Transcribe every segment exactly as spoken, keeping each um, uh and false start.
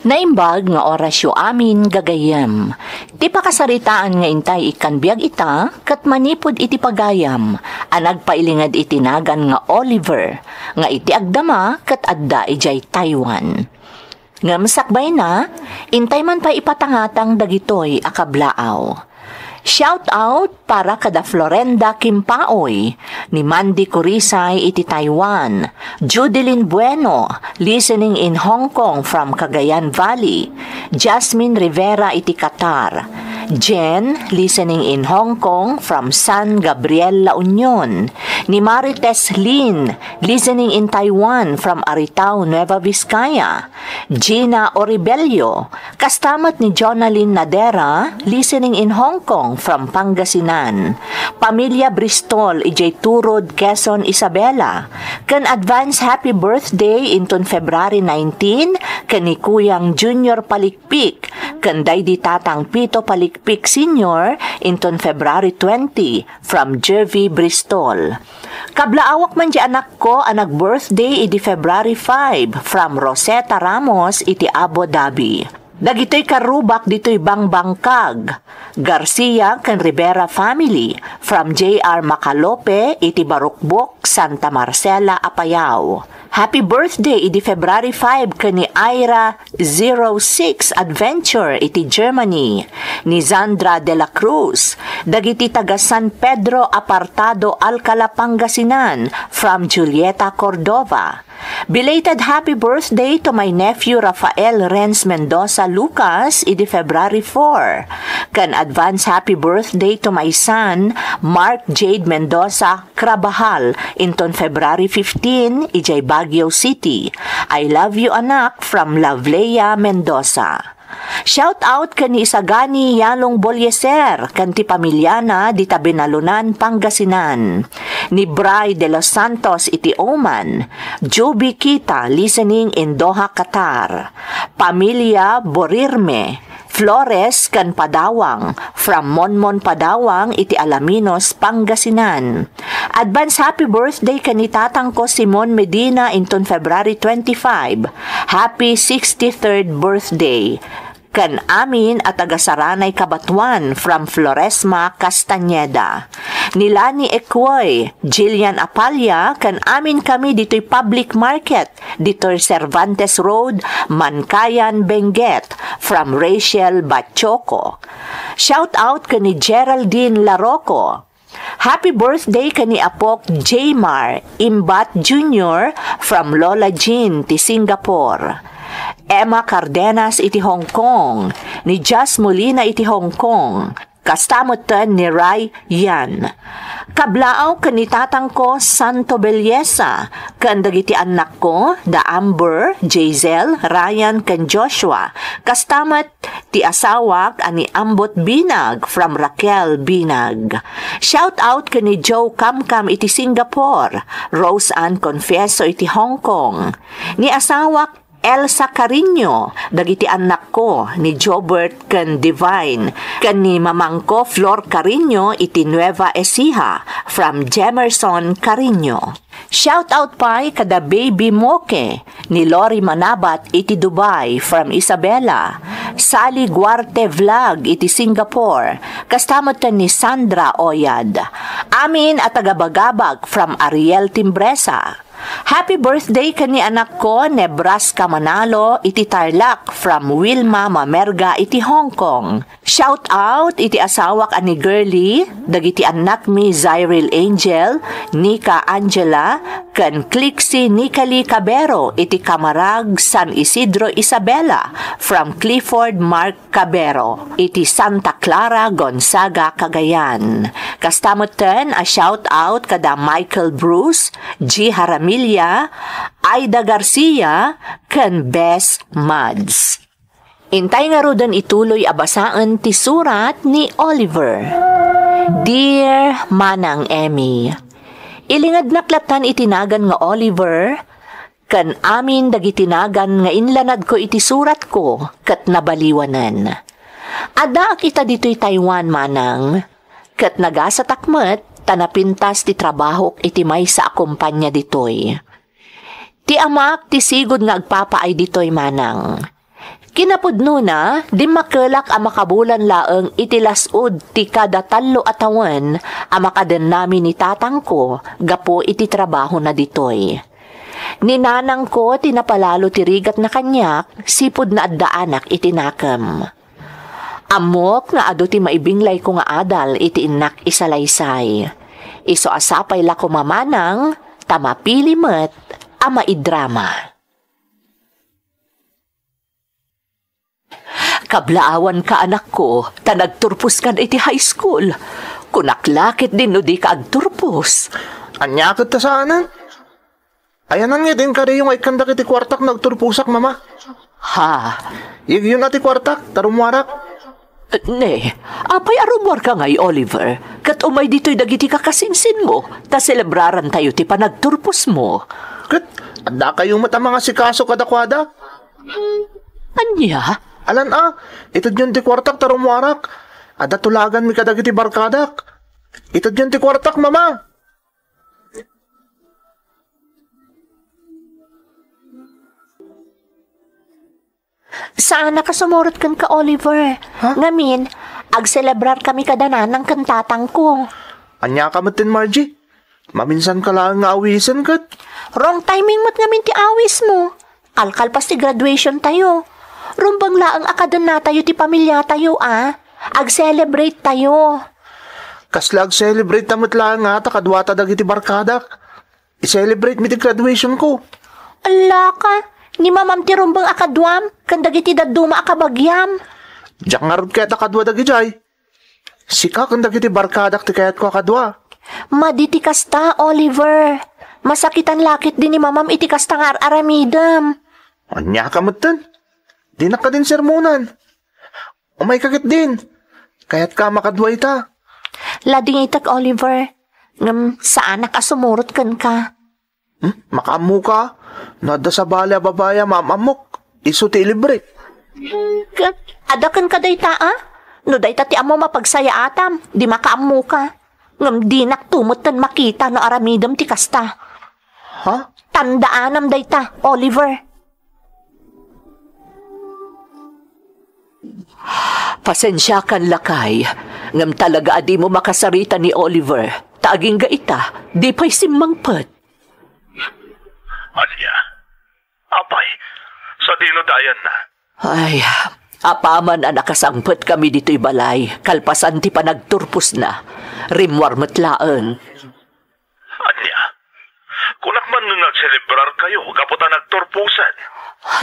Naimbag nga orasyo amin, gagayyem. Ti pakasaritaan nga intay ikkan biag ita, ket manipud iti pagayam a nagpailinged iti nagan nga Oliver, nga iti agdama ket adda idiay Taiwan. Ngem sakbayna, intay man pay ipatangatang dagitoy a kablaaw. Shout out para kada Florenda Kimpaoy, ni Mandy Kurisay iti Taiwan, Judeline Bueno, listening in Hong Kong from Cagayan Valley, Jasmine Rivera iti Qatar, Jen, listening in Hong Kong from San Gabriel, La Union, ni Marites Lin, listening in Taiwan from Aritao, Nueva Vizcaya, Gina Oribello, kasta met ni Jonalyn Nadera, listening in Hong Kong from Pangasinan. Pamilya Bristol, idiay Turod, Quezon, Isabela. Ken advance happy birthday inton February nineteen, ken ni Kuyang Junior Palikpik, ken daydi Tatang Pito Palikpik Senior inton February twenty, from Jervy Bristol. Kablaawak man di anakko a nag-birthday idi February five, from Rosetta Ramos iti Abu Dhabi. Dagitoy karrubak ditoy bangbangkag, Garcia ken Rivera family, from J R Macalope iti Barukbok, Santa Marcela, Apayao. Happy birthday idi February five ken ni Ira zero six Adventure iti Germany, ni Zandra de la Cruz, dagiti taga San Pedro Apartado, Alcala, Pangasinan, from Julieta Cordova. Belated happy birthday to my nephew Rafael Renz Mendoza Lucas idi February four. Ken advance happy birthday to my son, Mark Jade Mendoza Crabajal, inton February fifteen, idiay Baguio City. I love you, anak, from Loveleia Mendoza. Shout out ken ni Isagani Yalong Bolieser ken ti pamilyana dita Benalunan, Pangasinan. Ni Bry de los Santos iti Oman. Juby Kita listening in Doha, Qatar. Pamilya Borirme, Flores ken Padawang, from Monmon, Padawang iti Alaminos, Pangasinan. Advance happy birthday ken ni tatangko Simon Medina inton February twenty-five. Happy sixty-third birthday. Ken amin a taga Saranay Cabatuan from Floresma, Castañeda. Ni Lani Ecuoy, Jillian Apalla, ken amin kami ditoy public market, ditoy Cervantes Road, Mankayan, Benguet, from Rachel Bachoco. Shout out ken ni Geraldine Laroco. Happy birthday ken ni Apok Jaymar Imbat Junior from Lola Jean ti Singapore. Emma Cardenas iti Hong Kong, ni Jazz Molina iti Hong Kong, kasta metten ni Ray Yan. Kablaaw ken ni tatangko Santo Belleza, ken dagiti annakko da Amber, Jazel, Ryan, ken Joshua, kasta met ti asawak a ni Ambot Binag from Raquel Binag. Shout out ken ni Joe Kamkam iti Singapore, Rose Ann Confieso iti Hong Kong, ni asawak Elsa Cariño, dagiti annakko ni Jobert ken Divine, ken ni mamangko Flor Cariño iti Nueva Ecija from Jemerson Cariño. Shout out pay kada Baby Moke ni Lori Manabat iti Dubai from Isabela, Sally Guarte Vlog iti Singapore, kasta metten ni Sandra Oyad. Amin a taga Bagabag from Ariel Timbresa. Happy birthday ken ni anakko Nebraska Manalo iti Tarlac from Wilma Mamerga iti Hong Kong. Shout out iti asawak a ni Girlie, dagiti annakmi Zyril Angel, Nika Angela, ken Clixie Nicali Cabero iti Camarag, San Isidro, Isabela, from Clifford Mark Cabero iti Santa Clara, Gonzaga, Cagayan. Kasta metten a shout out kada Michael Bruce, G Haramilla, Aida Garcia, ken Bes Mads. Intay ngaruden ituloy a basaen ti surat ni Oliver. Dear Manang Emmy, ilingednak lattan iti nagan nga Oliver, ken amin dagiti nagan nga inlanadko iti suratko ket nabaliwanen. Addaak ita ditoy Taiwan, Manang, ket nagasatak met ta napintas ti trabahok iti maysa a kompania ditoy. Ti amak ti sigud nga agpapaay ditoy, Manang. Kinapudnona, dimmakelak a makabulan laeng iti las-ud ti kada tallo a tawen a makadennami ni tatangko gapu iti trabahona ditoy. Ni nanangko ti napalalo ti rigatna kaniak, sipud naaddaanak iti nakem. Ammok nga adu ti maibinglayko nga adal iti innak isalaysay. Isu a sapay la koma manang ta mapili met a maidrama. Kablaawanka, anakko, ta nagturposkan iti high school. Kunak la ketdin no dika agturpos. Ania ket ta saanen? Ayanan nga din kariyo nga ikkan dagiti kuartak no agturposak, Mama. Ha? Yegyon a ti kuartak, ta rummuarak. Ne, apay a rummuarka ngay, Oliver? Ket umay ditoy dagiti kakasinsinmo, ta selebrarantayo ti panagturposmo. Ket, adda kayo met a mangasikaso kadakuada? Ania? Alan a, itedyon ti kuartak ta rummuarak. Adda tulaganmi kadagiti barkadak. Itedyon ti kuartak, Mama. Saanak a sumurot kenka, Oliver. Ha? Ngamin, agselebrarkami kada nanang ken tatangko. Ania ka metten, Margie? Maminsanka laeng nga awisen ket. Wrong timing met ngamin ti awismo. Kalkalpas ti graduation tayo. Rumbeng laeng a kadennatayo ti pamiliatayo, a. Ag-celebrate tayo. Kasla ag-celebrate ta met laeng ngata kaduata dagiti barkadak. I-celebrate mi ti graduation ko. Allaka, ni mamam ti rumbeng a kaduam, ken dagiti dadduma a kabagiam. Diak ngarud ket a kadua dagidiay. Sika ken dagiti barkadak ti kayatko a kadua. Madi ti kasta, Oliver. Masakitan la ketdi ni mamam iti kasta nga ar-aramidem. Ania ka metten? Dinak kadin sermonan. Umayka ketdin. Kayatka a makadua ita. Ladingitek, Oliver. Ngem saanak a sumurot kenka. Hmm? Makaammoka? No adda sabali a babai a maam-ammok, isu ti ilibrek. Ket, adda kenka dayta, a? No dayta ti ammom a pagsayaatam, di makaammoka. Ngem dinakto metten makita no aramidem ti kasta. Ha? Tandaanam dayta, Oliver. Pasensiakan, lakay, ngem talaga a dimo makasarita ni Oliver, ta agingga ita, di pay simmangpet. Ania? Apay, sadino ti ayanna? Ay, apaman a nakasangpetkami ditoy balay, kalpasan ti panagturposna, rimmuar met laeng. Ania? Kunak man nga agselebrarkayo gapu ta nagturposen.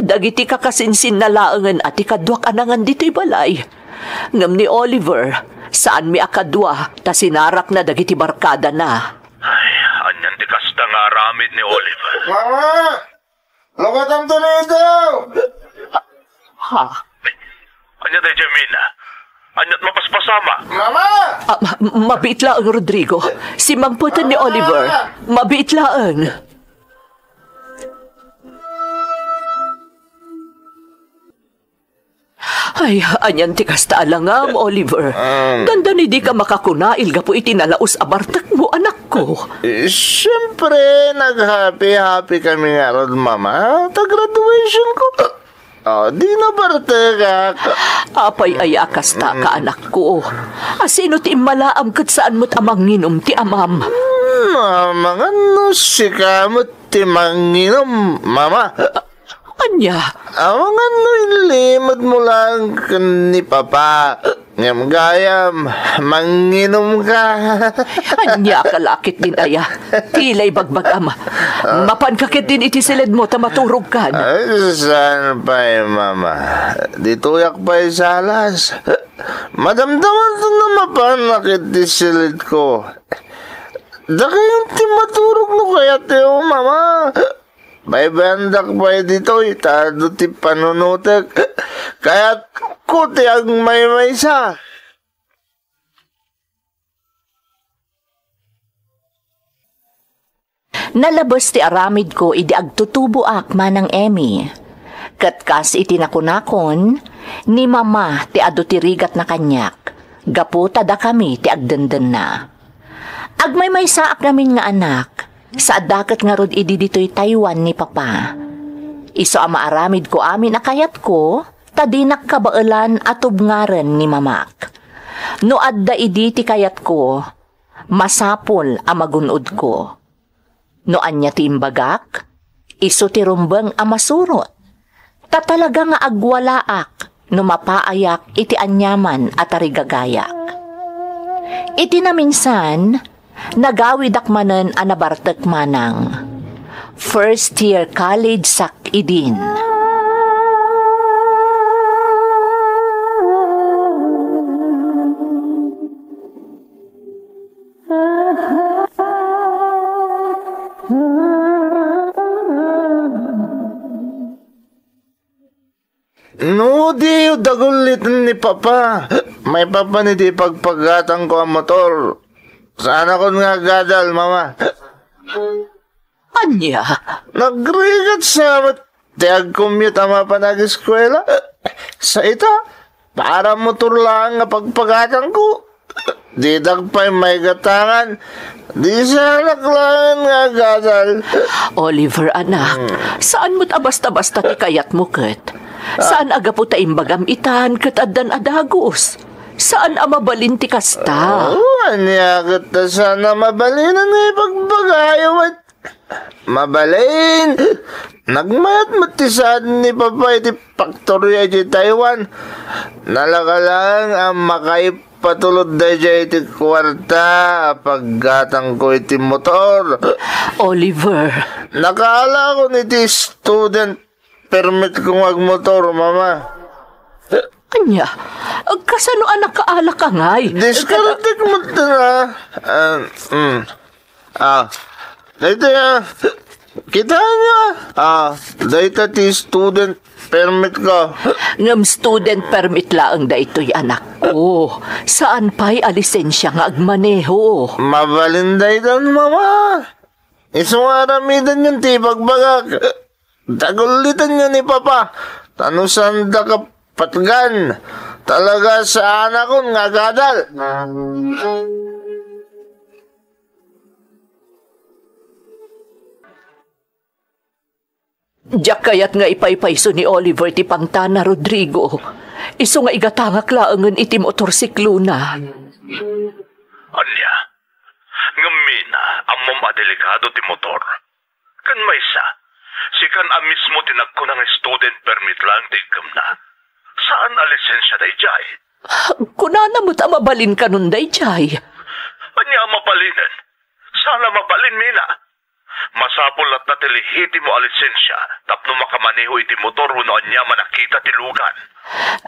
Dagiti kakasinsinna laengen a ti kaduak a nangan ditoy balay. Ngem ni Oliver, saanmi a kadua ta sinarakna dagiti barkadana. Ay, anian ti kasta nga aramid ni Oliver? Mama! Lukatamto ditoy! Ha? Ania daydiay, Mina? Aniat mapaspasama? Mama! Ah, ma-, mabiit laeng, Rodrigo. Simmangpeten ni Oliver. Mabiit laeng. Ay, anian ti kasta a langam, Oliver? Um, Dandani dika makakunail gapu iti nalaus a bartekmo, anakko. Eh, siyempre, nag-happy-happy kami ngarud, Mama, ta graduation ko. Oh, di nabartekak. Apay aya a kasta ka, anakko? A sino ti immalaam ket saan met a manginom ti amam? Hmm, amangan no sika met ti manginom, Mama. Ania? Amangan no inlimedmo laeng ken ni Papa. Ngem gayam, manginom ka. Ania ka la ketdin aya? Tila ibagbagam. Mapan ka ketdin iti siledmo ta maturog kan. Ay, saan pay, Mama? Ditoyak pay salas. Madamdamam ta no mapan iti siled ko. Dakayo ti maturog no kayatyo, Mama. Baybayandak pay ditoy, ta adu ti panunotek. Kayatko ti agmaymaysa. Nalabes ti aramidko idi agtutuboak, Manang Emmy. Ket kas iti nakunakon, ni Mama ti adu ti rigatna kaniak, gapu ta dakami ti agdendenna. Agmaymaysaak ngamin nga anak, sa adda ket ngarud idi ditoy Taiwan ni Papa. Isu a maaramidko amin a kayatko, ta dinak kabaelan a tubngaren ni Mamak. No adda idi ti kayatko, masapul a magun-odko. No ania ti imbagak, isu ti rumbeng a masurot. Ta talaga nga agwalaak no mapaayak iti aniaman a tarigagayak. Iti naminsan, nagawidak manen a nabartek manang. First year college sak idin. No, diyo daguliten ni Papa. Maipapan iti pagpagatangko a motor. Saanakon nga agadal, Mama. Ania? Nagrigat sa met ti agcommute a mapan ageskuela. Sa ita, para motor laeng nga pagpagatangko. Didak pay maigatangan. Di saanak laeng nga agadal. Oliver, anak, saan met a basta-basta ti kayatmo ket. Saan a gapu ta imbagam itan ket addan a dagus. Saan a mabalin ti kasta. Oh, ania ket ta saan a mabalin nga ipagbagayo met? Mabalin! Nagmayat met ti saad ni Papa iti faktoria iti Taiwan. Nalaka laeng a makaipatulod daydiay iti kuarta a paggatangko iti motor. Oliver. Nakaalakon iti student permit ko nga agmotor, Mama. Ania? Kasano a nakaalaka ngay? Diskartek met na. Ah, mm. Ah, daytoy, ah. Kitaenyo, ah. Ah, dayta ti student permit ko. Ngem student permit laeng daytoy, anak ko. Saan pay a lisensia nga agmaneho. Mabalin daytan, Mama. Isu nga aramidenyon ti ibagbagak. Dagulitanyo ni Papa. Ta no saanda kapatgan, talaga saanakon nga agadal. Diak kayat nga ipaypayso ni Oliver ti pangtana, Rodrigo. Isu nga igatangak laengen iti motorsiklona. Ania? Ngem Mina, ammom a delikado ti motor. Ken maysa, sikan a mismo ti nagkuna nga student permit laeng ti iggimna. Saan a lisensia daydiay. Kunana met a mabalin kanon daydiay. Ania a mabalinen? Saan a mabalin, Mina. Masapul latta ti lehitimo a lisensia tapno makamaneho iti motor wenno aniaman a kita ti lugan.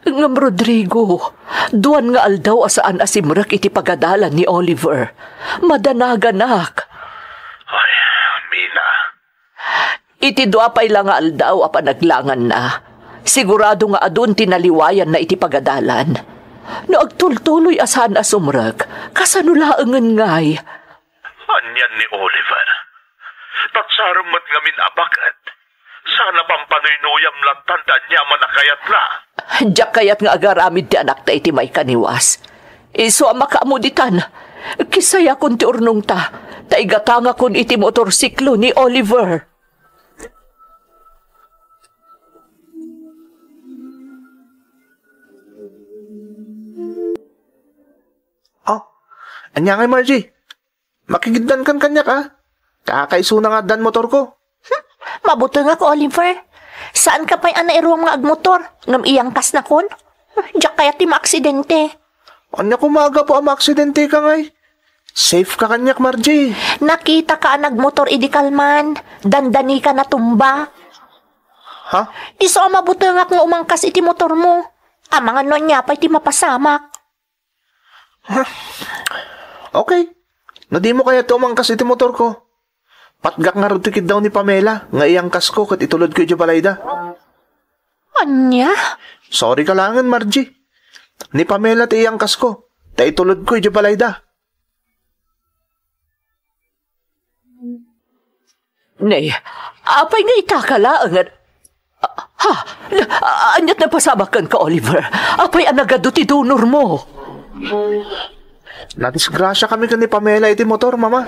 Ngem, Rodrigo, duan nga aldaw a saan a simrek iti pagadalan ni Oliver. Madanaganak. Ay, Mina. Iti dua pay la nga aldaw a panaglanganna, sigurado nga adun ti naliwayanna iti pagadalan. No agtultuloy a saan a sumrek, kasano laengen ngay? Anian ni Oliver? Tatsarem met ngamin a baket. Sana pampanuynuyam lattan ti aniaman a kayatna. Diak kayat nga agaramid ti anakta iti maikaniwas. Isu a makaammo ditan, kisayakon ti urnongta, ta igatangakon iti motorsiklo ni Oliver. Oh, ania ngay, Margie? Makigiddankan kaniak, a? Kakaisuna nga addan motorko. Hmm, mabutengak, Oliver. Saanka pay a nairuam nga agmotor, ngem iyangkasnakon? Hmm, diak kayat ti maaksidente. Ania koma a gapu a maaksidenteka ngay? Safeka kaniak, Margie. Nakitaka a nagmotor idi kalman. Dandanika natumba. Ha? Isu a mabutengak nga umangkas iti motormo. Amangan no ania pay ti mapasamak. Okay. No dimo kayat ti umangkas iti motorko, patgak ngarud ti kiddaw ni Pamela nga iyangkasko ket itulodko idiay balayda. Ania? Sorry ka laengen, Margie. Ni Pamela ti iyangkasko, ta itulodko idiay balayda. Nay, apay nga itaka laeng nga, ha? Na, aniat napasamak kenka, Oliver? Apay a nagadu ti donormo? Nadisgrasiakami ken ni Pamela iti motor, Mama.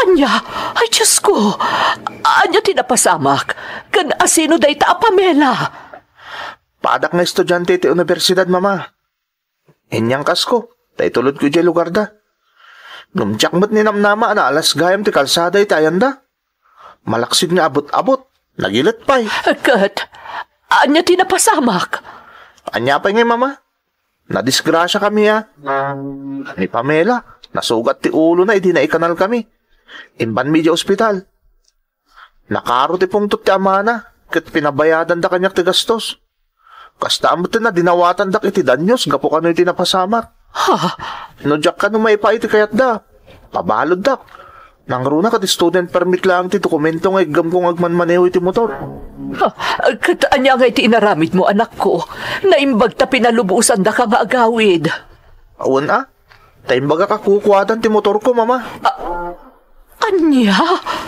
Ania? Ay, Diosko! Ania ti napasamak? Ken asino dayta a Pamela? Padak nga estudiante iti universidad, Mama. Inyangkasko, ta itulodko idiay lugarda. Ngem diak met ninamnama a naalas gayam ti kalsada iti ayanda. Malaksid nga abut-abut, nagilet pay. Ket, ania ti napasamak? Ania pay ngay, Mama? Nadisgrasiakami a. Ni Pamela, nasugat ti ulona idi naikanalkami. Imbanmi idiay ospital. Nakaro ti pungtot ti amana, ket pinabayadanda kaniak ti gastos. Kasta met ti nadinawatandak iti danyos gapu kano iti napasamak. Ha? No diak kano maipaay ti kayatda, pabaluddak. Nangruna ket student permit laeng ti dokumento nga iggamko nga agmanmaneho iti motor. Ha? Ket ania nga iti inaramidmo, anakko? Naimbag ta pinalubosandaka nga agawid. Awan a. Ta imbagak a kukuadan ti motorko, Mama. A-, ania?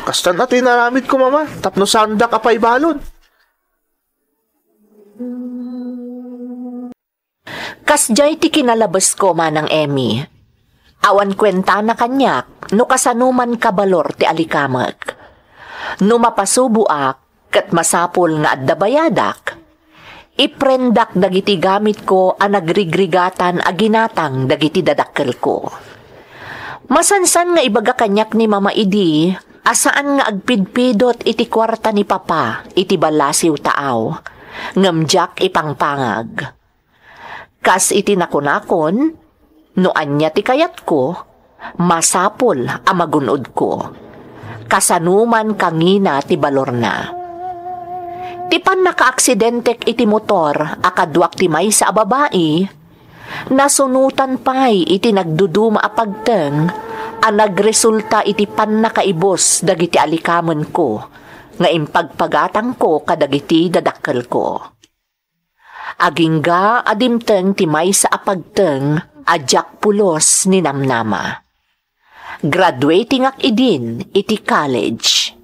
Kastan a ti inaramidko, Mama, tapno saandak a paibalud. Kasdiay ti kinalabesko, Manang Emmy. Awan kuentana kaniak no kasanoman kabalor ti alikamek. No mapasuboak, ket masapul nga adda bayadak, iprendak dagiti gamitko a nagrigrigatan a ginatang dagiti dadakkelko. Masansan nga ibaga kaniak ni Mama idi a saan nga agpidpidot iti kuarta ni Papa iti ballasiw taaw, ngem diak ipangpangag. Kas iti nakunakon, no ania ti kayatko, masapul a magun-odko. Kasanoman kangina ti balorna. Ti pannakaaksidentek iti motor a kaduak ti maysa a babai, nasunotan pay iti nagduduma a pagteng a nagresulta iti pannakaibus dagiti alikamenko nga impagpagatangko kadagiti dadakkelko. Agingga a dimteng ti maysa a pagteng a diak pulos ninamnama. Graduatingak idin iti college.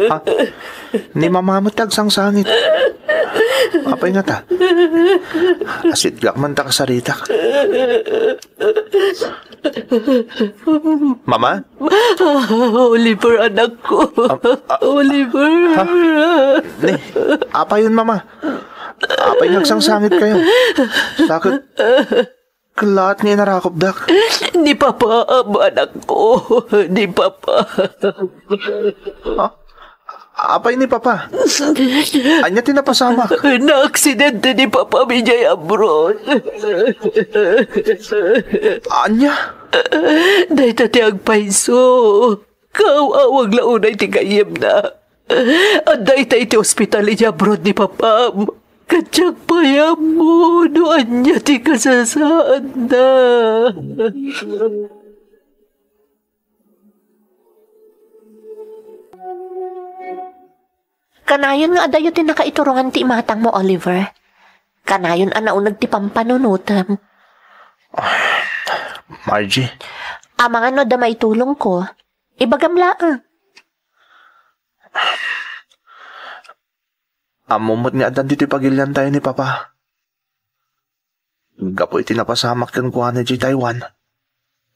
Ha? Ni Mama met ti agsangsangit. Apay ngata? Asidgak man ta kasaritak. Mama? Oliver, anakko. Ah, ah, Oliver. Ha? Ni, apayon, Mama? Apay nga agsangsangitkayo? Sakit. Ket laat nga inarakupdak. Ni Papa, anakko. Ni Papa. Ha? Apay ni Papa? Ania ti napasamak? Naaksidente ni Papa idiay abroad. Ania? Dayta ti agpayso. Kaaw-awag la unay ti gayyemna. Adda ita iti ospital iti abroad ni Papam. Ket diak pay ammo no ania ti kasasaadna. Kanayon nga adayo ti nakaiturongan ti imatangmo, Oliver. Kanayon a nauneg ti pampanunotem. Margie. Amangan no adda maitulongko. Ibagam laeng. Ammom met nga addan ditoy pagiliantayo ni Papa. Gapu iti napasamak kenkuana idiay Taiwan,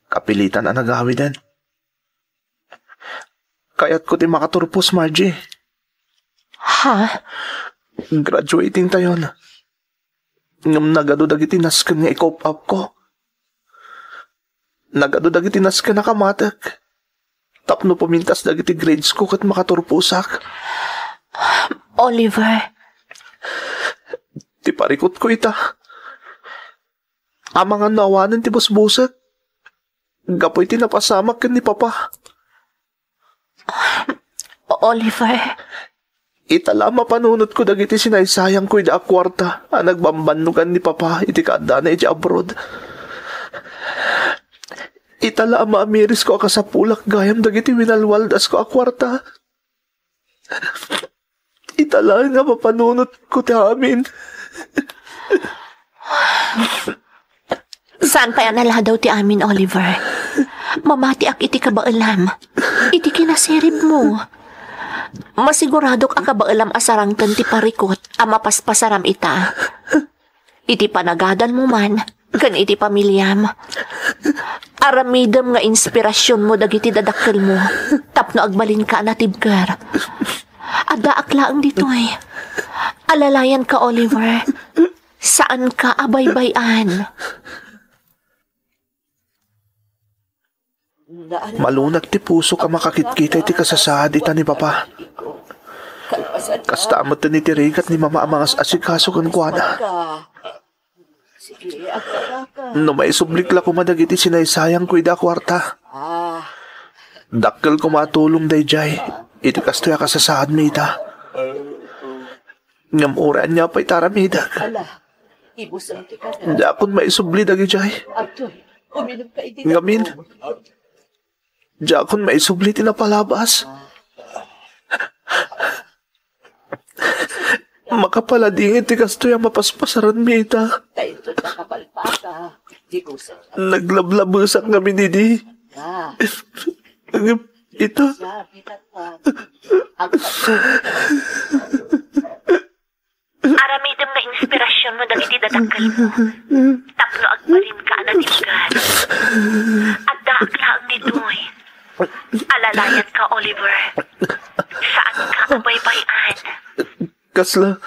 kapilitan a nagawiden. Kayatko ti makaturpos, Margie. Ha? Graduating tayon. Ngem nagadu dagiti nasken nga i-cope up ko. Nagadu dagiti nasken a kamatek. Tapno pumintas dagiti grades ko ket makaturposak. Oliver. Ti parikutko ita. Amangan no awanen ti busbusek. Gapu iti napasamak ken ni Papa. Oliver. Ita la a mapanunotko dagiti sinaysayangko ida a kuarta a nagbambannogan ni Papa iti kaaddana iti abroad. Ita la a maamirisko a kasapulak gayam dagiti winalwaldasko a kuarta. Ita laeng a mapanunotko ti amin. Saan pay a naladaw ti amin, Oliver. Mamatiak iti kabaelam, iti kinasiribmo. Masiguradok a kabaelam a sarangten ti parikut a mapaspasaram ita. Iti panagadalmo man ken iti pamiliam. Aramidem nga inspirasionmo dagiti dadakkelmo tapno agbalinka a natibker. Addaak laeng ditoy. Alalayanka, Oliver. Saanka a baybay-an. Malunag ti pusok a makakitkita iti kasasaad ita ni Papa. Kasta met iti rigat ni Mama a mangas-asikaso kenkuana. No maisublik la koma dagiti sinaysayangko ida a kuarta. Dakkel koma a tulong daydiay iti kastoy a kasasaadmi ita. Ngem uray ania pay ti aramidek, diakon maisubli dagidiay. Ngamin, diakon maisubli ti napalabas. Makapaladingit ti kastoy a mapaspasaranmi ita. Naglablabesak ngamin idi. Ngem ita, Aramidem nga inspirasionmo dagiti dadakkelmo tapno agbalinka a natibker. Addaak laeng ditoy. Alalayanka, Oliver. Saanka a baybay-an. Kasla,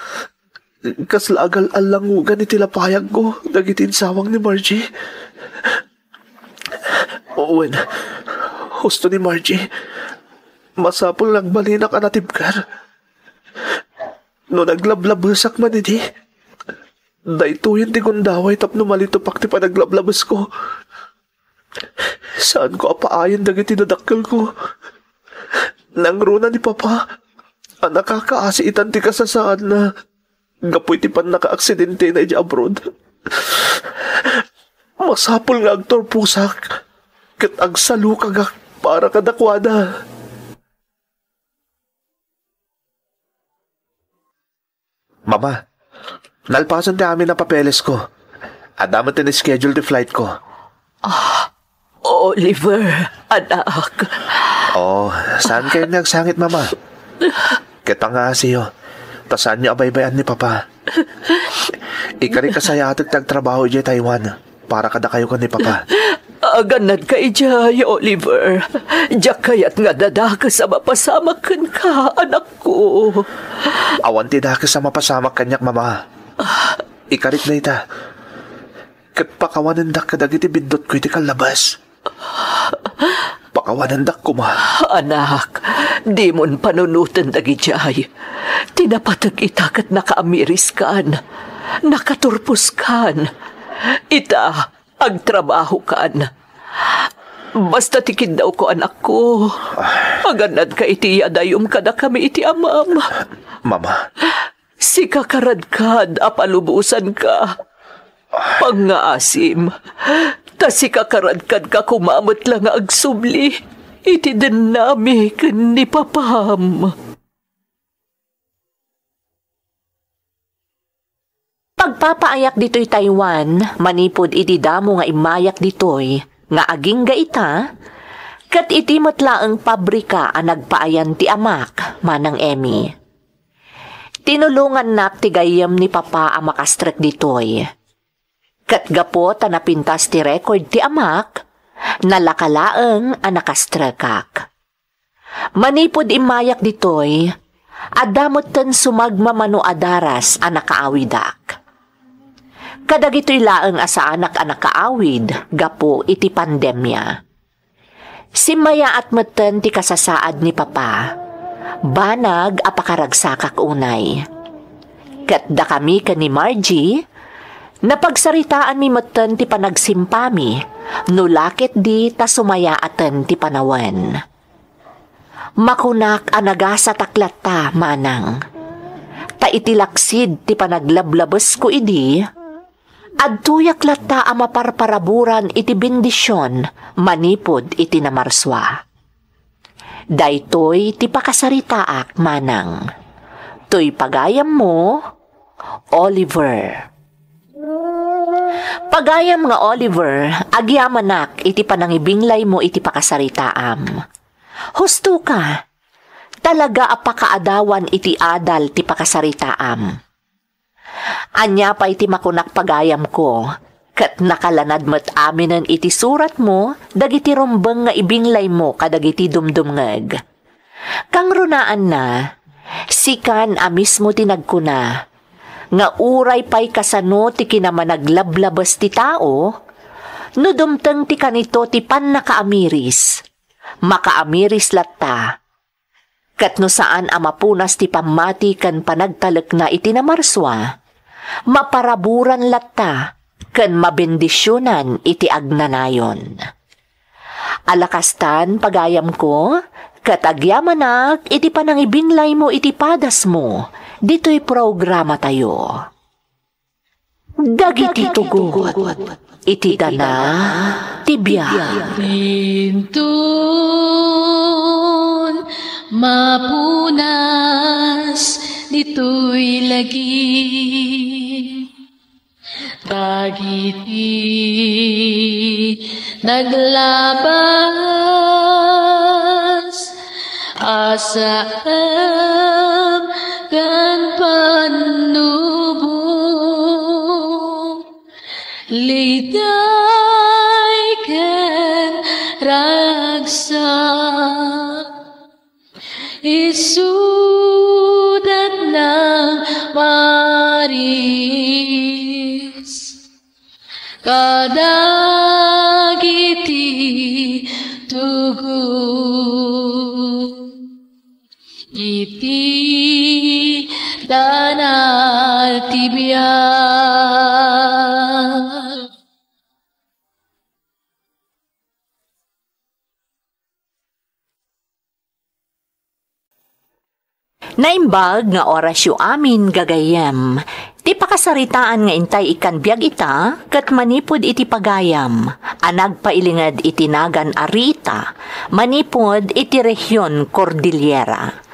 kasla agal-allangugan iti lapayagko dagiti insawang ni Margie. Wen, husto ni Margie. Masapul nga agbalinak a natibker. No naglablabesak man idi, daytoyen ti gundaway tapno malitupak ti panaglablabesko. Saanko a paayen dagiti dadakkelko. Nangruna ni Papa a nakakaasi itan ti kasasaadna gapu iti pannakaaksidentena idiay abroad. Masapul nga agturposak ket agsalukagak para kadakuada. Mama, nalpasen ti amin a papelesko. Adda met ti schedule ti flightko. Ah, Oliver, anak. Oh, saankayon nga agsangit, Mama? Ket pangaasiyo, ta saanyo a baybay-an ni Papa. Ikarik a sayatek ti agtrabaho idiay Taiwan para kadakayo ken ni Papa. Agannadka idiay, Oliver. Diak kayat nga adda dakes a mapasamak kenka, anakko. Awan ti dakes a mapasamak kaniak, Mama. Ikarik dayta. Ket pakawanendak kadagiti biddutko iti kallabas. Pakawanendak koma. Anak, dimon panunoten dagidiay. Ti napateg ita ket nakaamiriskan, nakaturposkan. Ita, agtrabahokan. Basta ti kiddawko, anakko. Agannadka iti yadayom kadakami iti amam. Mama. Sika karadkad a palubosanka. Pangngaasim, ta sika karadkadka koma met la nga agsubli iti dennami ken ni papam. Pagpapaayak ditoy Taiwan, manipud iti damo nga immayak ditoy nga agingga ita, ket iti met laeng pabrika a nagpaayan ti amak, Manang Emmy. Tinulongannak ti gayyem ni Papa a makastrek ditoy. Ket gapu ta napintas ti record ti amak, nalaka laeng a nakastrekak. Manipud immayak ditoy, adda metten sumagmamano a daras a nakaawidak. Kadagitoy laeng a saanak a nakaawid gapu iti pandemia. Simmayaat metten ti kasasaad ni Papa. Banag a pakaragsakak unay. Ket dakami ken ni Margie, napagsaritaanmi metten ti panagsimpami, no la ketdi ta sumayaaten ti panawen. Makunak a nagasatak latta, manang. Ta iti laksid ti panaglablabesko idi, adtoyak latta a maparparaburan iti bendision manipud iti namarsua. Daytoy ti pakasaritaak, manang. Toy pagayammo, Oliver. Pagayam nga Oliver, agyamanak iti panangibinglaymo iti pakasaritaam. Husto ka. Talaga a pakaadawan iti adal ti pakasaritaam. Ania pay ti makunak pagayamko, ket nakalanad met aminen iti suratmo dagiti rumbeng nga ibinglaymo kadagiti dumdumngeg. Kangrunaanna, sikan a mismo ti nagkuna, nga uray pay kasano ti kinamanaglablabes ti tao, no dumteng ti kanito ti pannakaamiris, makaamiris latta. Ket no saan a mapunas ti pammati ken panagtalekna iti namarsua, maparaburan latta ken mabendisionan iti agnanayon. Alakastan, pagayamko, ket agyamanak iti panangibinglaymo iti padasmo ditoy programatayo. Dagiti tugot iti dana ti biag. Inton mapunas ditoy lagi, dagiti naglabas, asam ken pannubo, liday ken ragsak, isudat nang maris kadagiti tugot iti dana ti biag. Naimbag nga orasyo amin, gagayyem. Ti pakasaritaan nga intay ikkan biag ita, ket manipud iti pagayam a nagpailinged iti nagan a Rita, manipud iti rehion Cordillera.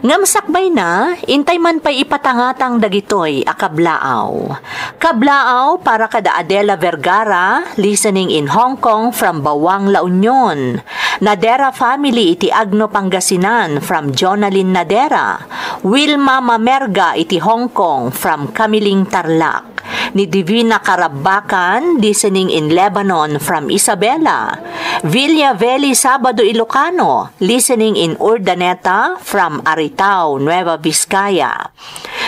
Ngem sakbayna, intay man pay ipatangatang dagitoy a kablaaw. Kablaaw para kada Adela Vergara, listening in Hong Kong from Bawang, La Union. Nadera family iti Agno, Pangasinan, from Jonalyn Nadera. Wilma Mamerga iti Hong Kong, from Camiling, Tarlac. Ni Divina Karabakan, listening in Lebanon, from Isabela. Villa Veli Sabado Ilocano, listening in Urdaneta, from Aritao, Nueva Vizcaya.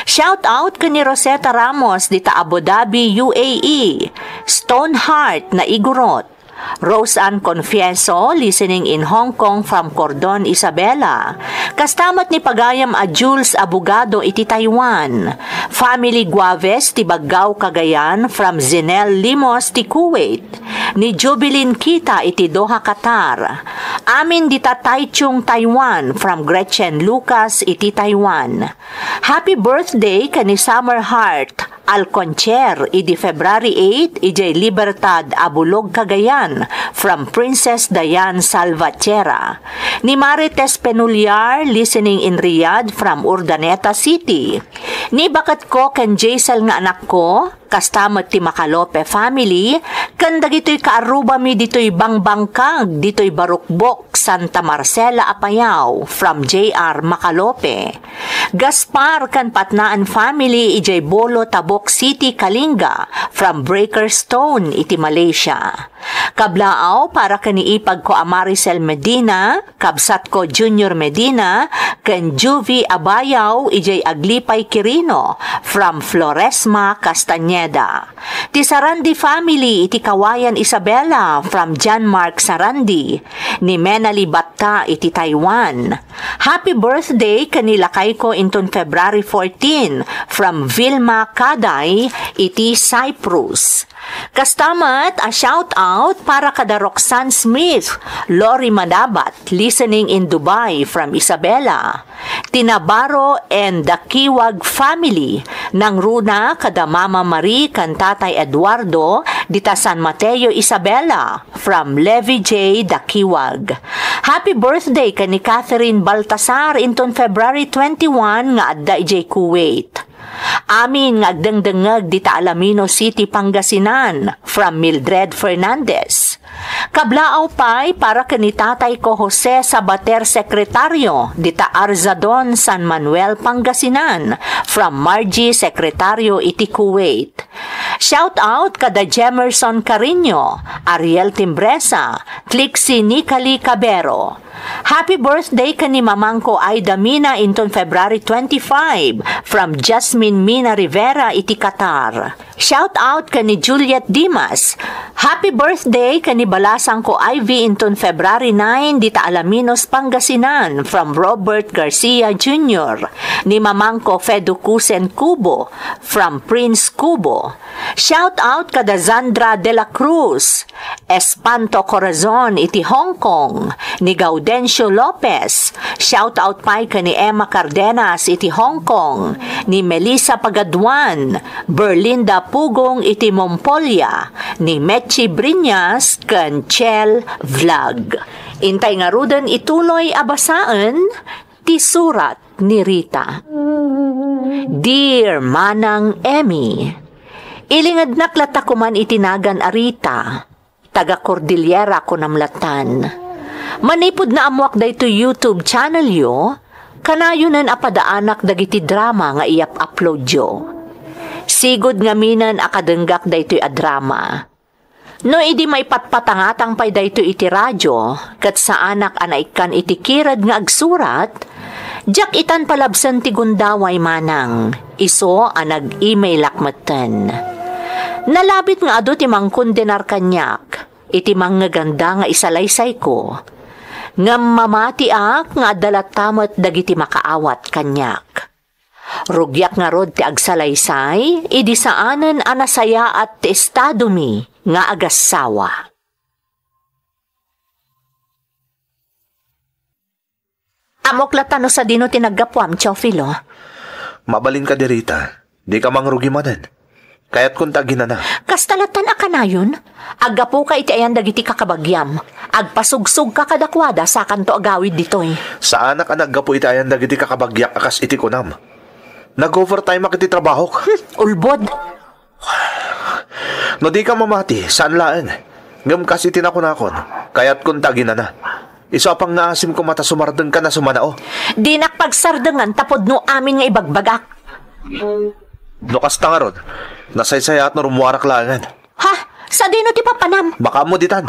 Shout out ken ni Rosetta Ramos dita Abu Dhabi, U A E. Stoneheart, Naigorot. Rose Ann Confieso, listening in Hong Kong from Cordon, Isabela. Kasta met ni pagayam a Jules Abogado iti Taiwan. Family Guaves ti Baggao, Cagayan from Zinel Limos ti Kuwait. Ni Jubilin Kita iti Doha, Qatar. Amin dita Taichung, Taiwan from Gretchen Lucas iti Taiwan. Happy birthday ken ni Summer Heart Alconcher idi February eight idiay Libertad, Abulog, Cagayan, from Princess Diane Salvatierra. Ni Marites Penullar, listening in Riyadh from Urdaneta City. Ni baketko ken Jaisal nga anakko, kasta met ti Macalope family, ken dagitoy kaarrubami ditoy Bangbangkag, ditoy Barukbok, Santa Marcela, Apayao, from J R Macalope. Gaspar ken Patnaan family idiay Bolo, Tabuk City, Kalinga, from Breaker Stone iti Malaysia. Kablaaw para ken ni ipagko a Maricel Medina, kabsatko Junior Medina, ken Juvie Abayaw idiay Aglipay, Quirino, from Floresma Castañeda. Ti Sarandi family iti Kawayan, Isabela, from John Mark Sarandi. Ni Menali Batta iti Taiwan. Happy birthday ken ni lakayko inton February fourteen, from Vilma Kaday iti Cyprus. Kasta met a shout out para kada Roxanne Smith, Lori Manabat, listening in Dubai from Isabela. Ti Navarro and the Kiwag family, nangruna kada Mama Marie ken Tatay Eduardo, dita San Mateo, Isabela, from Levi J. Dakiwag. Happy birthday ken ni Catherine Baltasar inton February twenty-one nga adda idiay Kuwait. Amin nga agdengdengngeg dita Alaminos City, Pangasinan, from Mildred Fernandez. Kablaaw pay para ken ni tatay ko Jose Sabater, sekretario dita Arzadon, San Manuel, Pangasinan, from Margie, sekretario iti Kuwait. Shout out kada Jemerson Carino, Ariel Timbresa, Clixie Nicali Cabero. Happy birthday ken ni mamangko Aida Mina inton February twenty-five, from Jasmine Mina Rivera iti Qatar. Shout out ken ni Juliet Dimas. Happy birthday ken ni balasangko Ivy inton February nine dita Alaminos, Pangasinan, from Robert Garcia Junior. Ni mamangko Fedo Kusen Kubo, from Prince Kubo. Shout out kada Zandra de la Cruz, Espanto Corazon iti Hong Kong, ni Gaudencio Lopez. Shout out pay ken ni Emma Cardenas iti Hong Kong, ni Melissa Pagaduan, Berlinda Pugong iti Mompolia, ni Mechi Briñas ken Chel Vlog. Intay ngaruden ituloy a basaen ti surat ni Rita. Dear Manang Emmy, ilingednak latta koman iti nagan a Rita, taga Cordillera kunam lattan. Manipud naammoak daytoy YouTube channelyo, kanayonen a padaanak dagiti drama nga iyap-uploadyo. Sigud ngaminen a kadenggak daytoy a drama. No idi maipatpatangatang pay daytoy iti radio, ket saanak a naikkan iti kired nga agsurat, diak itan palabsen ti gundaway manang, isu a nag-emailak metten. Nalabit nga adu ti mangkondenar kaniak iti mangngeganda nga isalaysayko. Ngem mamatiak nga adda latta met dagiti makaawat kaniak. Rugiak ngarud ti agsalaysay idi saanen a nasayaat ti estadomi nga agassawa. Ammok latta no sadino ti naggapuam, Teofilo. Mabalin kadi, Rita. Dika mangrugi manen. Kayatkon ta aginana. Kasta lattan a kanayon? Aggapuka iti ayan dagiti kakabagiam. Agpasugsogka kadakuada sakanto agawid ditoy. Saanak a naggapu iti ayan dagiti kakabagiak a kas iti kunam. Nag-overtime ak iti trabahok. Hmm, ulbod. No dika mamati, saan laeng. Ngem kas iti nakunakon, kayatkon ta aginana. Isu a pangngaasim koma ta sumardengkan a sumanao. Dinak pagsardengan ta pudno amin nga ibagbagak. No kasta ngarud, nasaysayaat no rummuarak laengen. Ha? Sadino ti papanam? Makaammo ditan.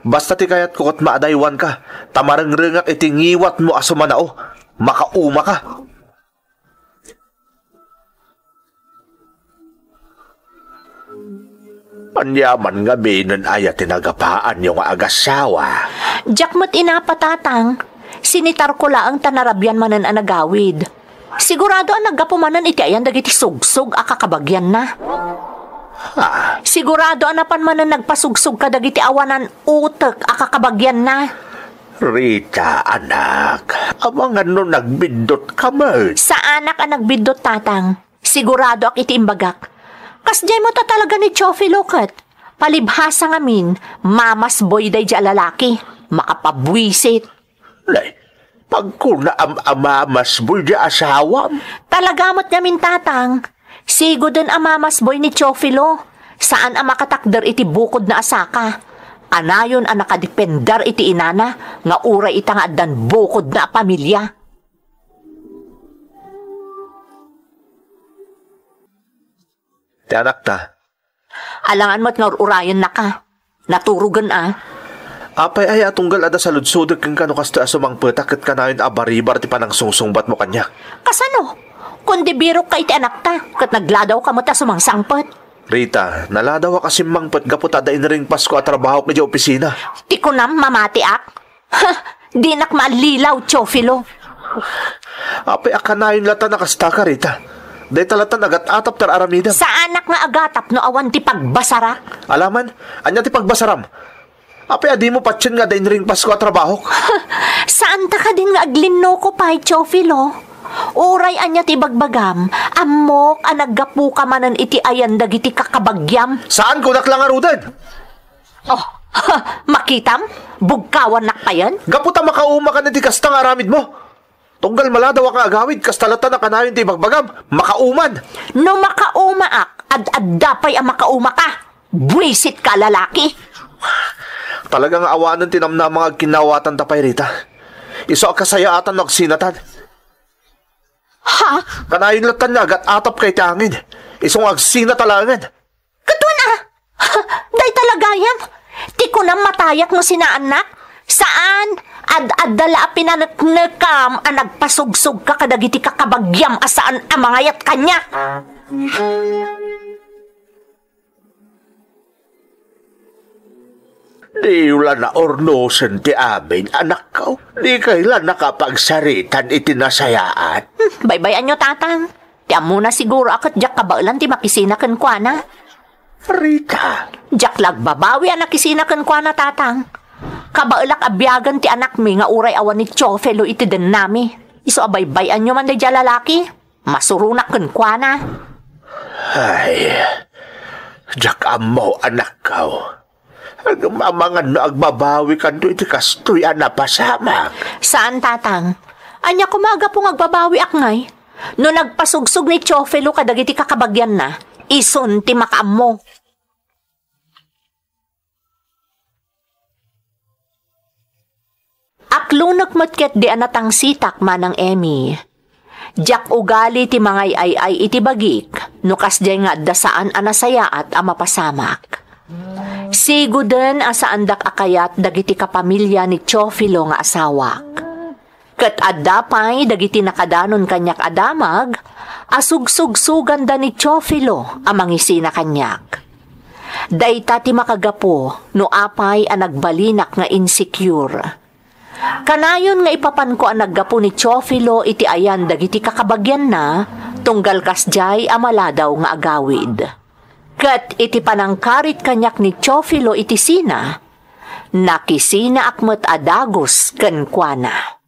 Basta ti kayatko ket maadaywanka, ta marengrengak iti ngiwatmo a sumanao. Makaumaka. Ania man ngaminen aya ti nagapaanyo nga agassawa? Diak met inapa, Tatang. Sinitarko laeng ta narabian manen a nagawid. Sigurado a naggapu manen iti ayan dagiti sugsog a kakabagianna. Ha? Sigurado a napan manen nagpasugsog kadagiti awanan utek a kakabagianna. Rita, anak, amangan no nagbiddut ka met. Saanak a nagbiddut, Tatang. Siguradoak iti imbagak. Kasdiay met a talaga ni Teofilo ket. Palibhasa ngamin, mamasboy daydiay a lalaki. Makapabuisit. Nay, pagkuna am-, a mamasboy di asawam? Talaga met ngamin, Tatang. Siguden a mamasboy ni Teofilo. Saan a makatakder iti bukodna a saka. Kanayon a nakadepender iti inana nga uray ita nga addan bukodna a pamilia. Ti anakta. Alangan met nga ur-urayennaka. Naturogen a. Apay aya a tunggal adda saludsodek kenka no kastoy a sumangpetak ket kanayon a baribar ti panangsungsungbatmo kaniak? Kasano? Kundi birokka iti anakta, ket nagladawka met a sumangsangpet. Rita, naladawak a simmangpet gapu ta adda inring Pasko a trabahok idiay opisina. Ti kunam, mamatiak? Ha! Dinak maallilaw, Teofilo. Apay a kanayon latta a kasta ka, Rita? Dayta latta a gat-atap ti ar-aramidem. Saanak nga agatap no awan ti pagbasarak. Alaman, ania ti pagbasaram? Apay a dimo patien nga adda inring Pasko a trabahok? Saanta kadin nga aglinnuko pay, Teofilo? Uray ania ti ibagbagam, ammok a naggapuka manen iti ayan dagiti kakabagiam. Saan, kunak la ngaruden? Oh, makitam? Bugkawannak payen? Gapu ta makauma ka na ti kasta nga aramidmo. Tunggal maladawak nga agawid, kasta latta a kanayon ti ibagbagam, makauman. No makaumaak, ad-adda pay a makaumaka. Buisit ka a lalaki. Talaga nga awanen ti namnama nga agkinnaawatanta pay, Rita. Isu a kasayaatan no agsinatan. Ha? Kanayon lattan nga agat-atapka iti angin. Isu nga agsinata laengen. Kaduan a! Dayta la gayam! Ti kunam matayak no sinaannak? Saan? Ad-adda la a pinaneknekam a nagpasugsogka kadagiti kakabagiam a saan a mangayat kaniak. Diyo la naurnosen ti amin, anakko. Dikay la nakapagsaritan iti nasayaat. Hmm, baybay-anyo, Tatang. Ti ammona siguro a ket diak kabaelan ti makisina kenkuana. Rita. Diak la agbabawi a nakisina kenkuana, Tatang. Kabaelak a biagen ti anakmi nga uray awan ni Teofilo iti dennami. Isu a baybay-anyo man daydiay a lalaki. Masuronak kenkuana. Ay, diak ammo, anakko. Ngem amangan no agbabawikanto iti kastoy a napasamak. Saan, Tatang. Ania koma a gapu nga agbabawiak ngay? No nagpasugsog ni Teofilo kadagiti kakabagianna, isun ti makaammo. Aklunek met ketdi a natangsitak, Manang Emmy. Diak ugali ti mangay-ay-ay iti bagik no kasdiay nga adda saan a nasayaat a mapasamak. Siguden a saandak a kayat dagiti kapamilya ni Teofilo nga asawak. Ket adda pay dagiti nakadanon kaniak a damag a sugsugsuganda ni Teofilo a mangisina kaniak. Dayta ti makagapu no apay a nagbalinak nga insecure. Kanayon nga ipapanko a naggapu ni Teofilo iti ayan dagiti kakabagianna, tunggal kasdiay a maladaw nga agawid. Ket iti panangkarit kaniak ni Teofilo iti sina, nakisinaak met a dagus kenkuana.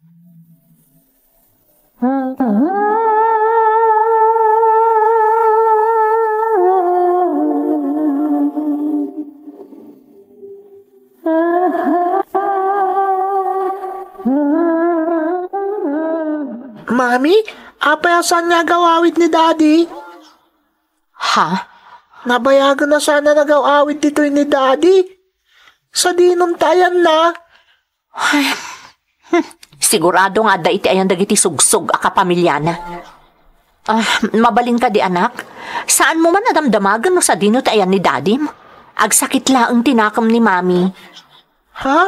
Mami, apay a saan nga agaw-awid ni Daddy? Ha? Nabayagen a saan a nagaw-awid ditoy ni Daddy? Sadino ti ayanna? Ay, hmm, sigurado nga adda iti ayan dagiti sugsog a kapamilyana. Ah, mabalin kadi, anak? Saanmo man a damdamagen no sadino ti ayan ni Dadim? Agsakit laeng ti nakem ni Mami. Ha?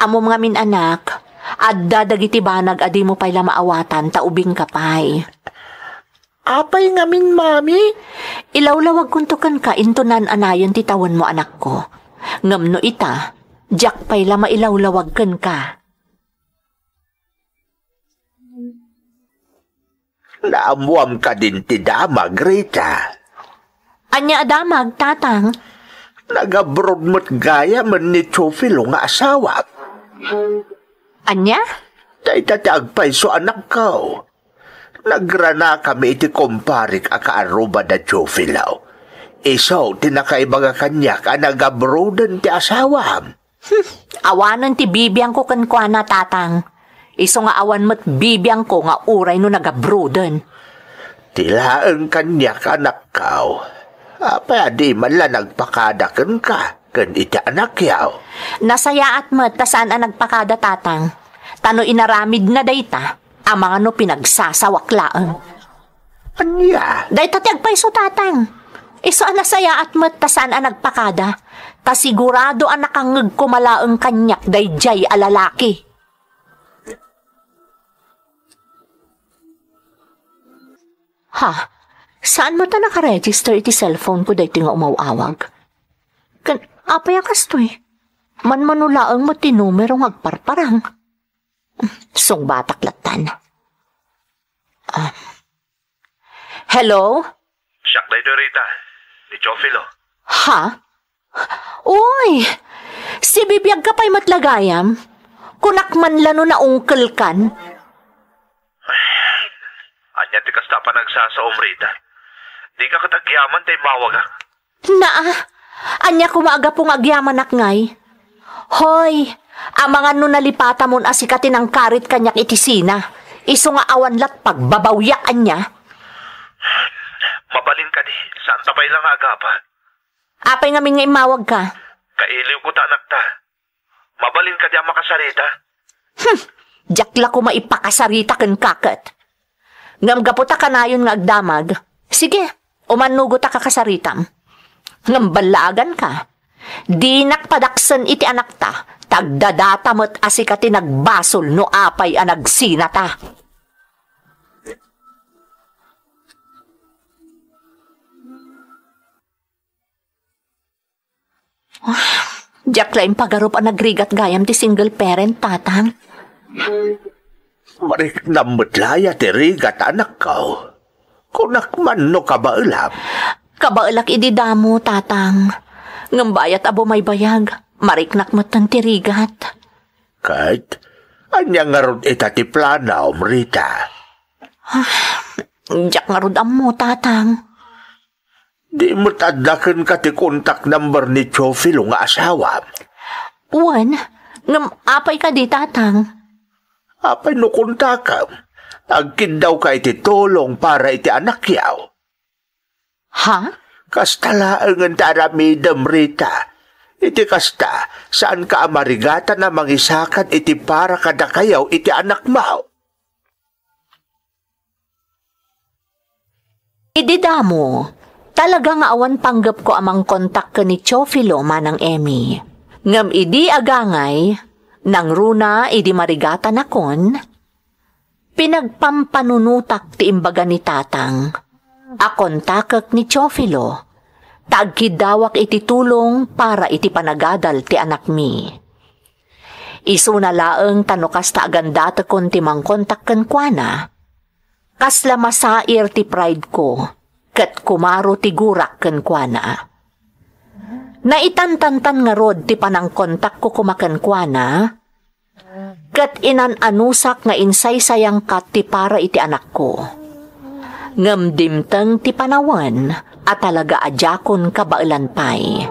Ammom ngamin, anak, adda dagiti banag a dimo pay la maawatan ta ubingka pay. Apay ngamin, Mami? Ilawlawagkonto kenka inton naan-anayon ti tawenmo, anakko. Ngem no ita, diak pay la mailawlawag kenka. Naammoam kadin ti damag, Rita? Ania a damag, Tatang? Nag-abroad met gayamen ni Teofilo nga asawak. Ania? Dayta ti agpayso, anakko. Nagranakami iti kumparik a kaarruba da Teofilo. Isu ti nakaibaga kaniak a nag-abroaden ti asawam. Hmm, awanen ti bibiangko kenkuana, Tatang. Isu nga awan met bibiangko nga uray no nag-abroaden. Ti laeng kaniak, anakko. Apay a di man la nagpakada kenka ken iti anakyo? Nasayaat met ta saan a nagpakada, Tatang. Ta no inaramidna dayta, amangan no pinagsasawak laeng. Ania? Dayta ti agpayso, Tatang. Isu a nasayaat met ta saan a nagpakada. Ta sigurado a nakangngeg koma laeng kaniak daydiay a lalaki. Ha? Saan met a nakaregister iti cellphone ko daytoy nga umaw-awag? Ken, apay a kastoy? Manmano laeng met ti numero nga agparparang. Sungbatak lattan. Ah. Hello? Siak daytoy, Rita. Ni Teofilo. Ha? Uy! Sibibiagka pay met la gayam? Kunak man la no naungkelkan? Ania ti kasta a panagsasaom, Rita? Dika ket agyaman ta immawagak? Naa, ania koma a gapu nga agyamanak ngay? Hoy, amangan no nalipatamon a sika ti nangkarit kaniak iti sina. Isu nga awan lat pagbabawyak ania? Mabalin kadi, saanta pay la nga agapa. Apay ngamin nga immawagka? Kailiwko ta anakta. Mabalin kadi a makasarita? Hmm, diak la koma ipakasarita kenka ket. Ngem gapu ta kanayon nga agdamag, sige, umannugo ta kakasaritam. Ngem ballaaganka, dinak padaksen iti anakta, ta agdadata met a sika ti nagbasol no apay a nagsinata. Diak la impagarup a nagrigat gayam ti single parent, Tatang. Mariknam met la aya ti rigat, anakko? Kunak man no kabaelam. Kabaelak idi damo, Tatang. Ngem bayat a bumaybayag, mariknak metten ti rigat. Ket, ania ngarud ita ti planom, Rita? Diak ngarud ammo, Tatang. Di met adda kenka ti contact number ni Teofilo nga asawam? Wen, ngem apay kadi, Tatang? Apay no kontakem? Agkiddawka iti tulong para iti anakyaw. Ha? Kasta laengen ti aramidem, Rita. Iti kasta, saanka a marigatan a mangisakad iti para kadakayaw iti anakmo. Idi damo, talaga nga awan panggepko a mangkontak ken ni Teofilo, Manang Emmy. Ngem idi agangay, nangruna idi marigatanakon, pinagpampanunotak ti imbaga ni Tatang a kontakek ni Teofilo, ta agkiddawak iti tulong para iti panagadal ti anakmi. Isuna laeng ta no kasta agandatekon ti mangkontak kenkuana, kasla masair ti pride ko ket kumaro ti gurak kenkuana. Naitantantan ngarud ti panangkontakko koma kenkuana, ket inan-anusak nga insaysayangka ti para iti anakko. Ngem dimteng ti panawen a talaga a diakon kabaelan pay.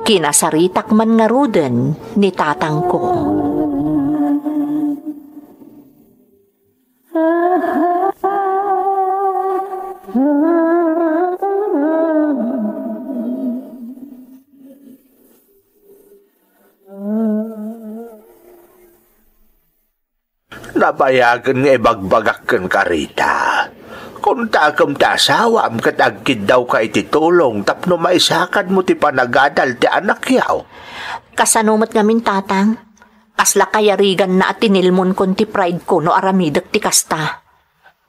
Kinasaritak man ngaruden ni tatangko. Nabayagen nga ibagbagak kenka, Rita. Kontakem ti asawam ket agkiddawka iti tulong tapno maisakadmo ti panagadal ti anakyaw. Kasano met ngamin, Tatang? Kasla kayariganna a tinilmonkon ti pride ko no aramidek ti kasta.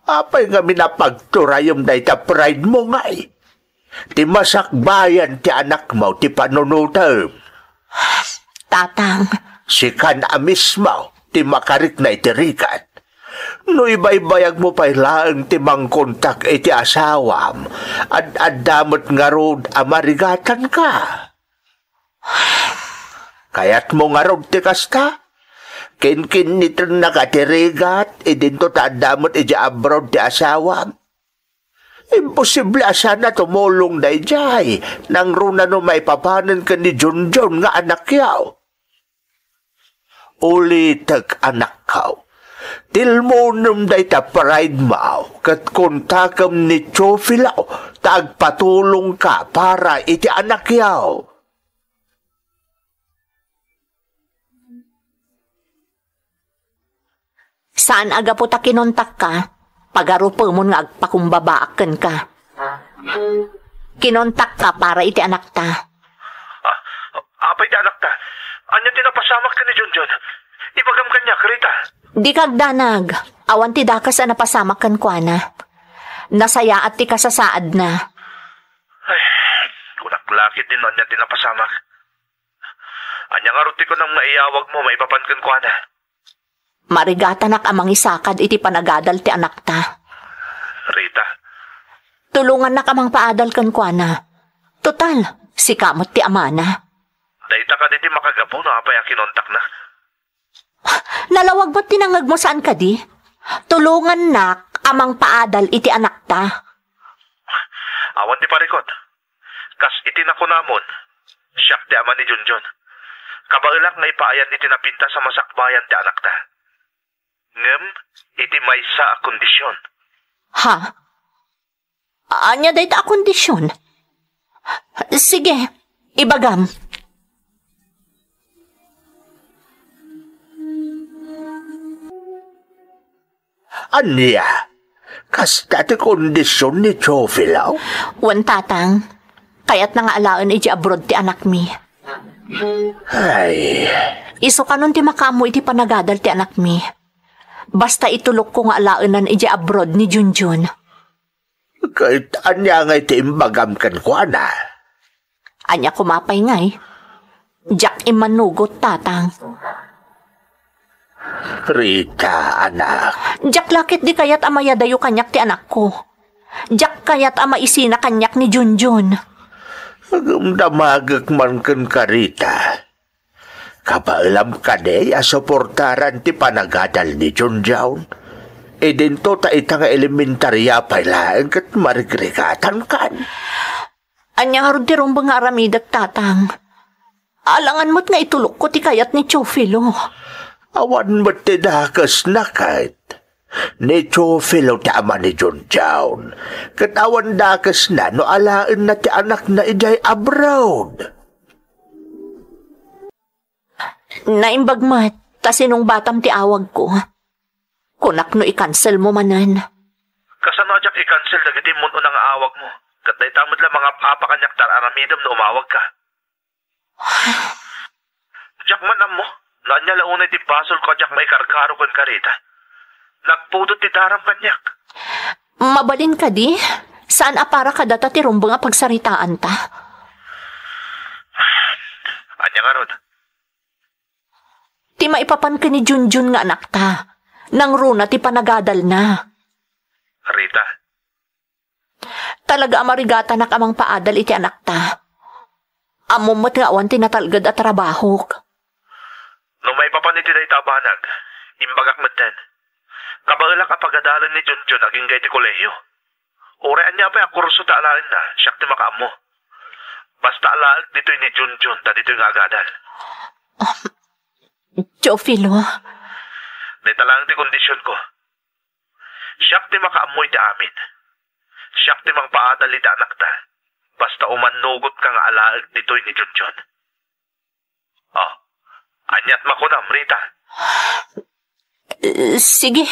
Apay ngamin a pagturayem dayta pride mo ngay? Ti masakbayan ti anakmo ti panunotem. Tatang. Sikan a mismo ti makarikna iti rigat. No ibaybayagmo pay laeng ti mangkontak iti asawam, ad-adda met ngarud a marigatanka. Kayatmo ngarud ti kasta? Kinkinnitennaka ti rigat, idinto ta adda met idiay abroad ti asawam. Imposible a saan a tumulong daydiay, nangruna no maipapanen ken ni Junjun nga anakyaw. Ulitek, anakko, tilmonem dayta pride mo, ket kontakem ni Teofilo ta agpatulongka para iti anakyaw. Saan a gapu ta kinontakka, pagarupemon nga agpakumbabaak kenka. Kinontakka para iti anakta. Ah, apay ti anakta? Ania ti napasamak ken ni Junjun? Ibagam kaniak, Rita. Dika agdanag. Awan ti dakes a napasamak kenkuana. Nasayaat ti kasasaadna. Ay, kunak la ketdin no ania ti napasamak. Ania ngarud ti kunam nga iyawagmo maipapan kenkuana? Marigatanak a mangisakad iti panagadal ti anakta. Rita. Tulongannak a mangpaadal kenkuana. Total, sika met ti amana. Dayta kadi ti makagapu no apay a kinontakna? Nalawag met ti nangngegmo, saan kadi? Tulongannak a mangpaadal iti anakta. Awan ti parikut. Kas iti nakunamon, siak ti ama ni Junjun. Kabaelak nga ipaayan iti napintas a masakbayan ti anakta. Ngem iti maysa a kondision. Ha? Ania dayta a kondision? Sige, ibagam. Ania? Kasta ti kondision ni Teofilo? Wen, Tatang. Kayatna nga alaen idiay abroad ti anakmi. Ay. Isu kanon ti makaammo iti panagadal ti anakmi. Basta itulokko nga alaenan idiay abroad ni Junjun. Ket ania ngay ti imbagam kenkuana? Ania koma pay ngay? Diak immanugot, Tatang. Rita, anak. Diak la ketdi kayat a mayadayo kaniak ti anakko. Diak kayat a maisina kaniak ni Junjun. Agumdamagek man kenka, Rita. Kabaelam kadi a suportaran ti panagadal ni Junjun? Idinto ta ita nga elementaria pay laeng ket marigrigatankan. Ania ngarud ti rumbeng nga aramidek, Tatang? Alangan met nga itulokko ti kayat ni Teofilo. Awan met ti dakesna ket. Ni Teofilo ti ama ni Junjun, ket awan dakesna no alaenna ti anakna idiay abroad. Naimbag met ta sinungbatam ti awagko. Kunak no i-cancel mo manen. Kasano a diak i-cancel dagiti immun-una nga awagmo? Ket dayta met la mangap-apa kaniak ta ar-aramidem no umawagka. Diak man ammo no ania la unay ti basolko a diak maikarkaro kenka, Rita. Nagpudot ti daram kaniak. Mabalin kadi? Saan a para kadata ti rumbeng a pagsaritaanta? Ania ngarud? Ti maipapan ken ni Junjun nga anakta, nangruna ti panagadalna. Rita. Talaga a marigatanak a mangpaadal iti anakta. Ammom met nga awan ti natalged a trabahok. No maipapan iti dayta a banag, imbagak metten. Kabaelak a pagadalen ni Junjun agingga iti kolehio. Uray ania pay a kurso ta alaenna, siak ti makaammo. Basta alaek ditoy ni Junjun ta ditoy nga agadal. Um, Teofilo. Dayta laeng ti kondisionko. Siak ti makaammo iti amin. Siak ti mangpaadal iti anakta. Basta umannugotka nga alaek ditoy ni Junjun. Oh, aniat makunam, Rita? Eh, sige.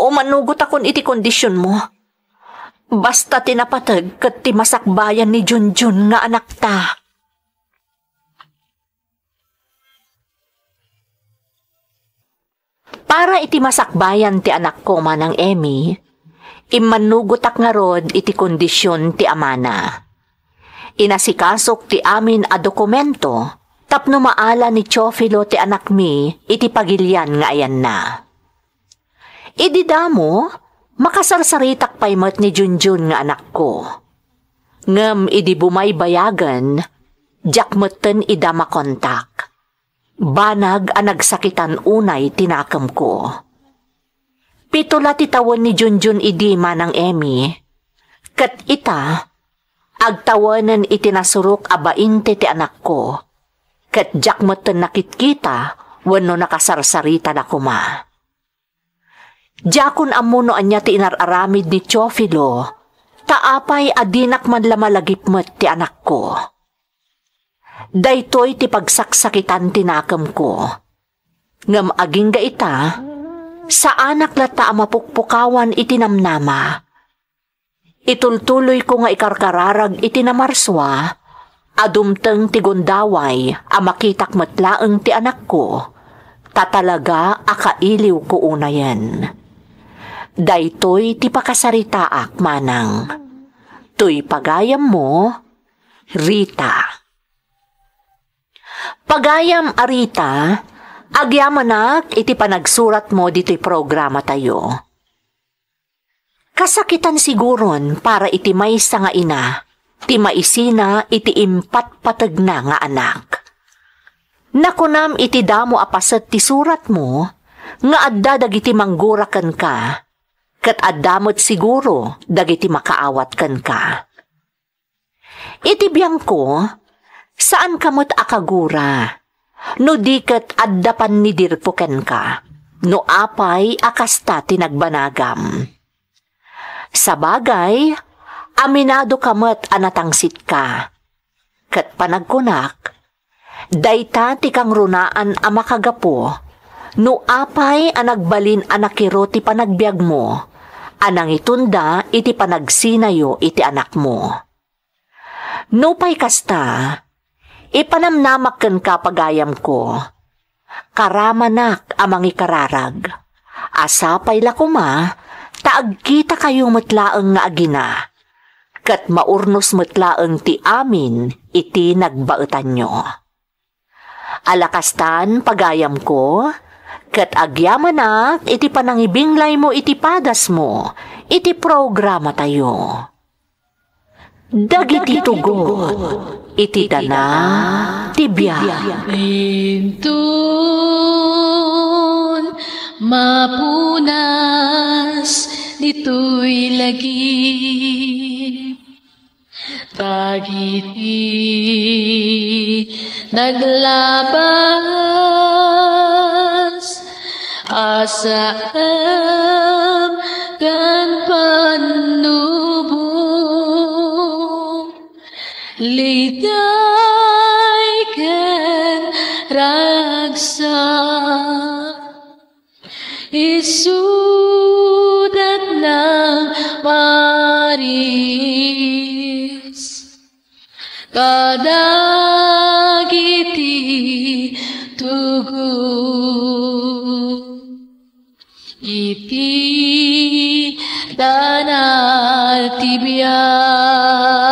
Umanugotakon iti kondisionmo. Basta ti napateg ket ti masakbayan ni Junjun nga anakta. Para iti masakbayan ti anakko, Manang Emmy, immannugotak ngarud iti kondision ti amana. Inasikasok ti amin a dokumento tapno maala ni Teofilo ti anakmi iti pagilian nga ayanna. Idi damo, makasarsaritak pay met ni Junjun nga anakko. Ngem idi bumaybayagen, diak metten ida makontak. Banag a nagsakitan unay ti nakemko. Pito la ti tawen ni Junjun idi, Manang Emmy. Ket ita, agtawenen iti nasurok a bainte ti anakko. Ket diak metten nakitkita wenno nakasarsarita da koma. Diakon ammo no ania ti inar-aramid ni Teofilo, ta apay a dinak man la malagip met ti anakko. Daytoy ti pagsaksakitan ti nakemko. Ngem agingga ita, saanak latta a mapukpukawan iti namnama. Itultuloyko nga ikarkararag iti namarsua a dumteng ti gundaway a makitak met laeng ti anakko, ta talaga a kailiwko unayen. Daytoy ti pakasaritaak, Manang. Toy pagayammo, Rita. Pagayam a Rita, agyamanak iti panagsuratmo ditoy programatayo. Kasakitan siguron para iti maysa nga ina ti maisina iti impatpategna nga anak. Nakunam iti damo a paset ti suratmo nga adda dagiti manggura kenka, ket adda met siguro dagiti makaawat kenka. Iti biangko, saanka met a kagura, no di ket adda pannidirko kenka. no apay a kasta ti nagbanagam. Sabagay, aminadoka met a natangsitka. Ket panagkunak, dayta ti kangrunaan a makagapu no apay a nagbalin a nakiro ti panagbiagmo a nangitunda iti panagsinayo iti anakmo. Nupay kasta, ipanamnamak kenka, pagayamko. Karamanak a mangikararag. A sapay la koma ta agkitakayo met laeng nga agina, ket maurnos met laeng ti amin iti nagbaetanyo. Ala kastan, pagayamko, ket agyamanak iti panangibinglaymo iti padasmo iti programatayo. Dagiti tugot iti dana ti biag. Inton mapunas ditoy lagip, dagiti naglabas, asam ken pannubo, liday ken ragsak. Isudat nang maris kadagiti tugot iti dana ti biag.